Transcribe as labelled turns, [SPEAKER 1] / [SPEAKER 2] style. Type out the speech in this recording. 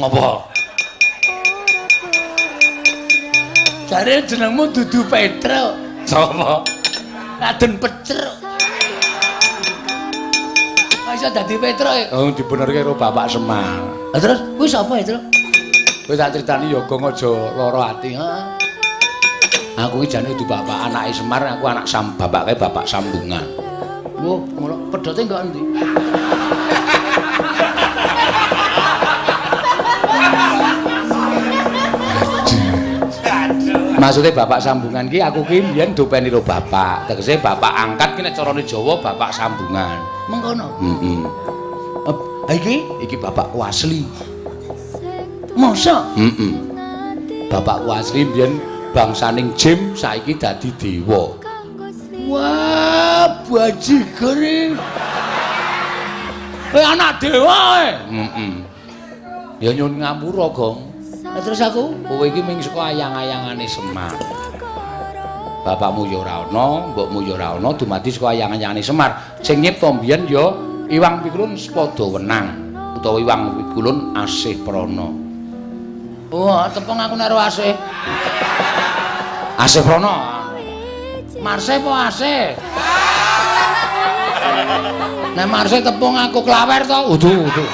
[SPEAKER 1] Ngopo?
[SPEAKER 2] Jare jenengmu dudu Petro.
[SPEAKER 1] Sapa?
[SPEAKER 2] Raden Petruk. Kok iso dadi Petro e?
[SPEAKER 1] Oh, dibenerke karo Bapak Semar.
[SPEAKER 2] Lah terus kuwi sapa Petro?
[SPEAKER 1] Kowe tak critani ya Gong aja lara ati. Heeh. Aku iki jane dudu bapak anake Semar, aku anak bapake bapak sambungan.
[SPEAKER 2] Wah, ngono pedote enggak endi?
[SPEAKER 1] Maksudnya bapak sambungan ki aku ki mbiyen dopeni karo bapak. Tegese bapak angkat ki nek carane Jawa bapak sambungan.
[SPEAKER 2] Mengkono.
[SPEAKER 1] Heeh.
[SPEAKER 2] Ha iki
[SPEAKER 1] Iki bapakku asli.
[SPEAKER 2] Masa?
[SPEAKER 1] Heeh. Bapakku asli mbiyen bangsaning jim saiki dadi dewa.
[SPEAKER 2] Wah, bajigur iki.
[SPEAKER 1] Kowe anak dewa e. Heeh. Ya nyun ngapura, Gong.
[SPEAKER 2] Lah terus aku
[SPEAKER 1] Kowe iki ming saka ayang-ayangane Semar. Bapakmu ya ora ana, mbokmu ya ora ana, dumadi saka ayang-ayangane Semar. Sing nyipta mbiyen ya Iwang Pikulun Sepada Wenang utawa Iwang Pikulun Asih Prana.
[SPEAKER 2] Wah, tepung aku nek asih.
[SPEAKER 1] Asih Prana. Marse apa asih? Nek Marse tepung aku klawer to? Udu, udu.